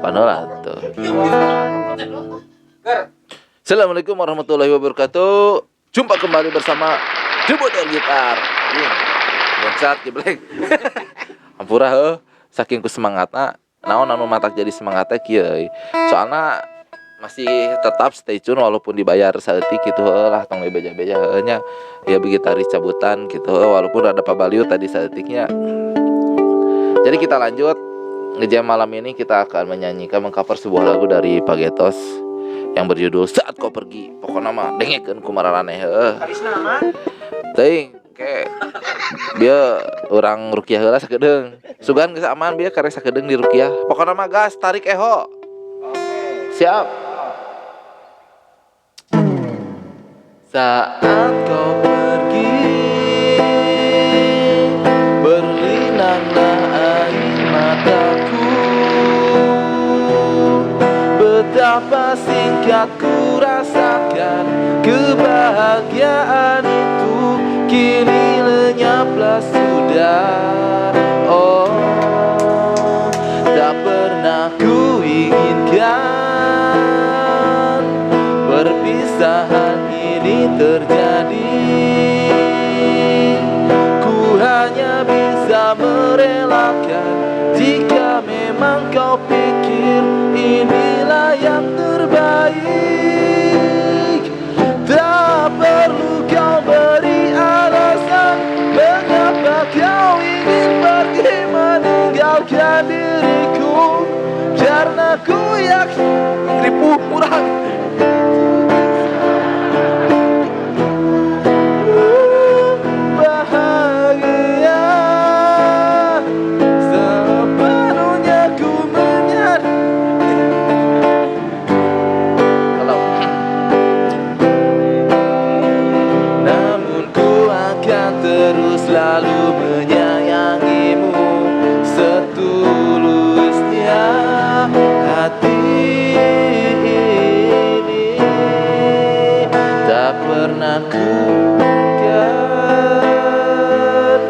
Panola tuh. Assalamualaikum warahmatullahi wabarakatuh. Jumpa kembali bersama Jeboder Gitar. Iya. Loncat jeblek. Hampura heuh, saking ku semangatna, naon anu matak jadi semangatnya kieu euy. Soalna masih tetap stay tune walaupun dibayar saeutik gitu heuh lah, tong dibeja-beja heuh nya. Ya gitaris cabutan gitu heuh, walaupun ada pabaliut tadi saeutiknya. Jadi kita lanjut ngejam malam ini, kita akan menyanyikan, mengcover sebuah lagu dari Pagetos yang berjudul Saat Kau Pergi. Pokoknya mah dengekeun ku mararaneh heuh. Karisna mah. Teuing ke dia urang rukiah heula sakedeung. Sugan geus aman bieu karek sakedeung di rukiah. Pokoknya mah gas tarik eho. Oke. Siap. Saat kau pergi, berlinanglah air mataku. Betapa singkat ku rasakan kebahagiaan itu, kini lenyaplah sudah. Oh, tak pernah ku inginkan perpisahan ini terjadi. Ku hanya bisa merelakan jika memang kau pikir inilah yang terbaik. Tak perlu kau beri alasan mengapa kau ingin pergi meninggalkan diriku, karena ku yakin ribu murah. Bahagia sepenuhnya ku menyadari. Kalau namun ku akan terus selalu menyayangimu setulusnya hati ini. Tak pernah ku kan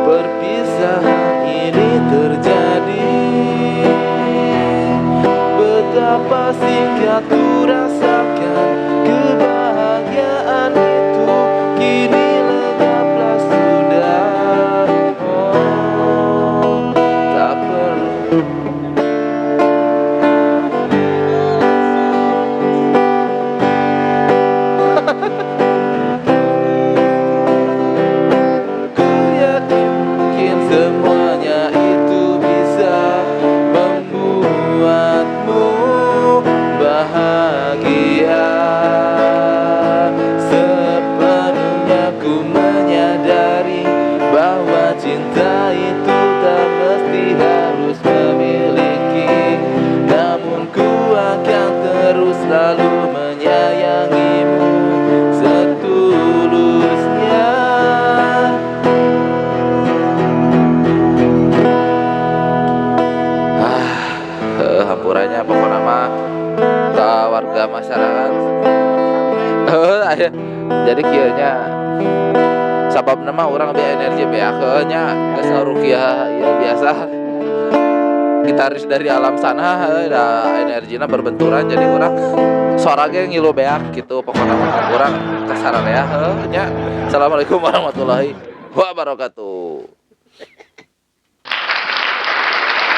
perpisahan ini terjadi. Betapa singkat ku rasakan kebahagiaan itu, kini lenyaplah sudah. Oh, tak perlu. Ku yakin mungkin semuanya itu bisa membuatmu bahagia. Sepenuhnya ku menyadari bahwa cinta itu tak mesti harus memiliki, namun ku akan terus selalu menyayangimu setulusnya. Hampurannya pokoknya mah ke warga masyarakat. Aya. Jadi kieu nya sababna mah urang lebih energi beak heuh nya geus ngarukiah ieu biasa. Gitaris dari alam sana heuh da energina berbenturan jadi urang suara ge ngilu beak gitu pokokna mah urang kasararea heuh nya. Assalamualaikum warahmatullahi wabarakatuh.